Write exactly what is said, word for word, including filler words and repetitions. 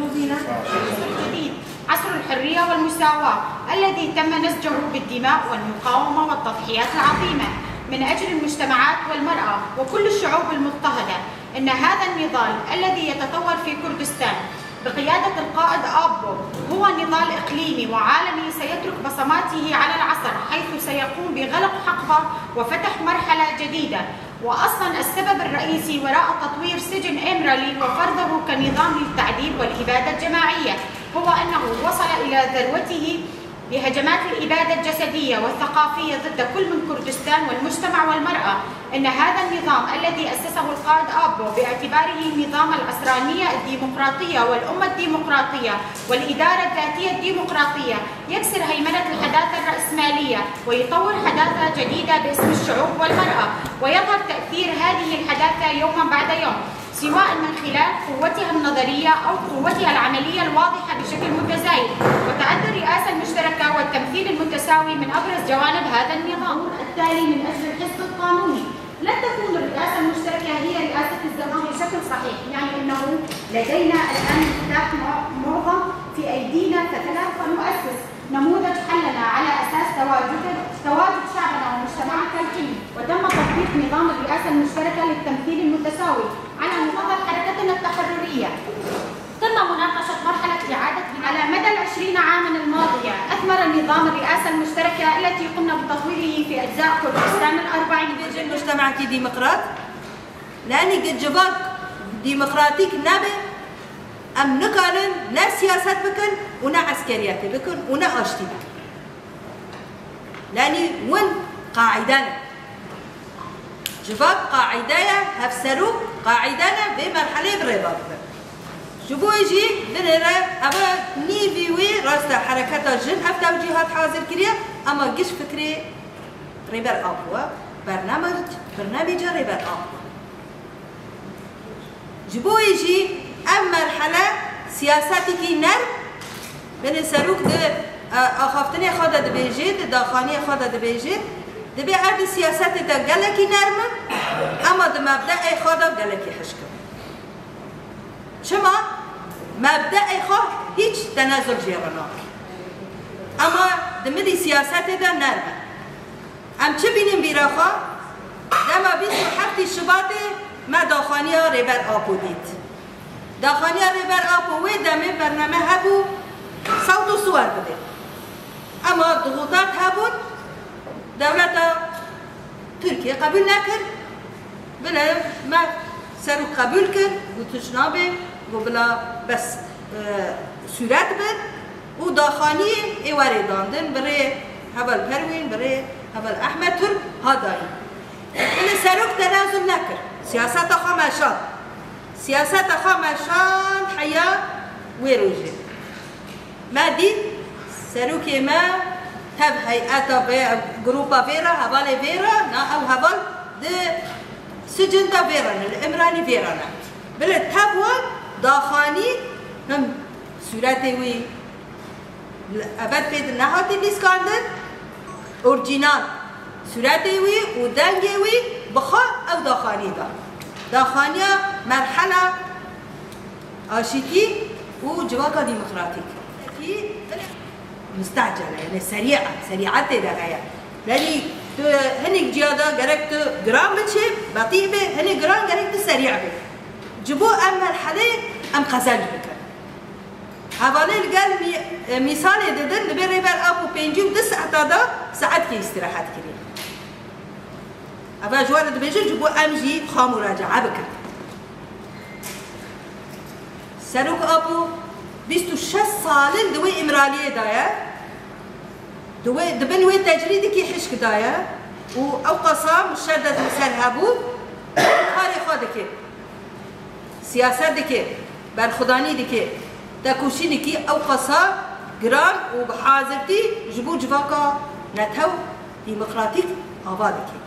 جديد، عصر الحرية والمساواة الذي تم نسجه بالدماء والمقاومة والتضحيات العظيمة من أجل المجتمعات والمرأة وكل الشعوب المضطهدة. إن هذا النضال الذي يتطور في كردستان بقيادة القائد آبو هو نضال إقليمي وعالمي سيترك بصماته على العصر، حيث سيقوم بغلق حقبة وفتح مرحلة جديدة. وأصلًا السبب الرئيسي وراء تطوير سجن إمرالي وفرضه كنظام للتعذيب والإبادة الجماعية هو أنه وصل إلى ذروته بهجمات الإبادة الجسدية والثقافية ضد كل من كردستان والمجتمع والمرأة. إن هذا النظام الذي أسسه القائد آبو باعتباره نظام العصرانية الديمقراطية والأمة الديمقراطية والإدارة الذاتية الديمقراطية يكسر هيمنة الحداثة الرأسمالية ويطور حداثة جديدة باسم الشعوب والمرأة، ويظهر تأثير هذه الحداثة يومًا بعد يوم، سواء من خلال قوتها النظرية أو قوتها العملية الواضحة بشكل متزايد. وتعد الرئاسة المشتركة والتمثيل المتساوي من أبرز جوانب هذا النظام. التالي من أجل الحزب القانوني. لن تكون الرئاسة المشتركة هي رئاسة الزمان بشكل صحيح، يعني أنه لدينا الآن مفتاح مع-، معظم في أيدينا، فثلاث ونؤسس نموذج حلنا على أساس تواجد، تواجد شعبنا ومجتمعنا الكلي، وتم تطبيق نظام الرئاسة المشتركة للتمثيل المتساوي على مقتضى حركتنا التحررية. تم مناقشة مرحلة إعادة بناء. على مدى العشرين عامًا الماضية، أثمر نظام الرئاسة المشتركة التي قمنا بتطويره في أجزاء كردستان الأربعين. Bêjin mujtemekî demokrat, lenî gi civak demokratîk nebe, em nikarin ne siyaset bikin û ne eskeriyetê bikin û ne aştî bikin. Lenî win qaîde ne. Civak qaîde ye, hevserok qaîde ne, vê merheleyê bi rê ve bibe. Ji bo wê jî binêre, eve nîvî wê rast e, hereketa jin ev tewcîhat hazir kiriye, ema giş fikrê Rêber Apo ye, bernamej, bernamêca Rêber Apo ye. Ji bo wê jî ev merhele siyasetekî nerm, binê serok di, e, axaftinê xwe de dibêje, di daxaniyê xwe de dibêje, dibê ev di siyasetê de gelekî nerm in, ema di mebdeê xwe de gelekî hişk in. Çima? Mebdeê xwe hîç tenezul jê re nake. Ema di milî siyasetê de nerm e. Em çi bînin bîra xwe? Dema bîst û heftê Şibatê me daxaniya Rêber Apo dît. Daxaniya Rêber Apo wê demê bername hebû sewt û siwar bidê. Ema dixûtat hebûn, dewleta Tirkiye qebûl nekir. Bile me serok qebûl kir, got tu ji nabê, got bila bes, e, sûret bin û daxaniyê ê werê dandin, bi rê heval Perwîn, bi rê heval Ehmed Turk ha dayîn. Bile serok tenazul nekir. Siyaseta xwe meşand. Siyaseta xwe meşand heya wê rojê. Me dît serokê me tev heyeta vê, grûpa vê re, hevalê vê re, na ew heval di sicin de vê re ne, li Îmranî vê re ne. Bile tev wan daxanî him sûretê wî li eved pê di nehatî lîskandin, orcînal sûretê wî û dengê wî bi xwe ew daxanî da. Daxaniya merhela aşîtî û civaka demokratîk. Mistecel e, yani serî e, serîetê de heye. Yani tu hinek ciya de gerek tu giran biçî, betî bê, hinek giran gerek tu serî bê. Ji bo em merhelê em qezenc bikin. Hevalê li gel mî-, e, mîsalê didin, dibê Rêber Apo pêncî û du saeta de saetkê îstirahet kirî. Eva ji we re dibêjin, ji bo em jî xwe muracae bikin. Serok Apo bîst û şeş salin di wê Îmraliyê de ye, di wê, di bin wê tecrîdekî hişk de ye û ew qasa muşedet li ser hebû, karê xwe dike. Siyaset dike, berxwedanî dike, tekoşînekî ew qasa giran û bi hazirtî ji bo civaka netew demokratîk ava dike.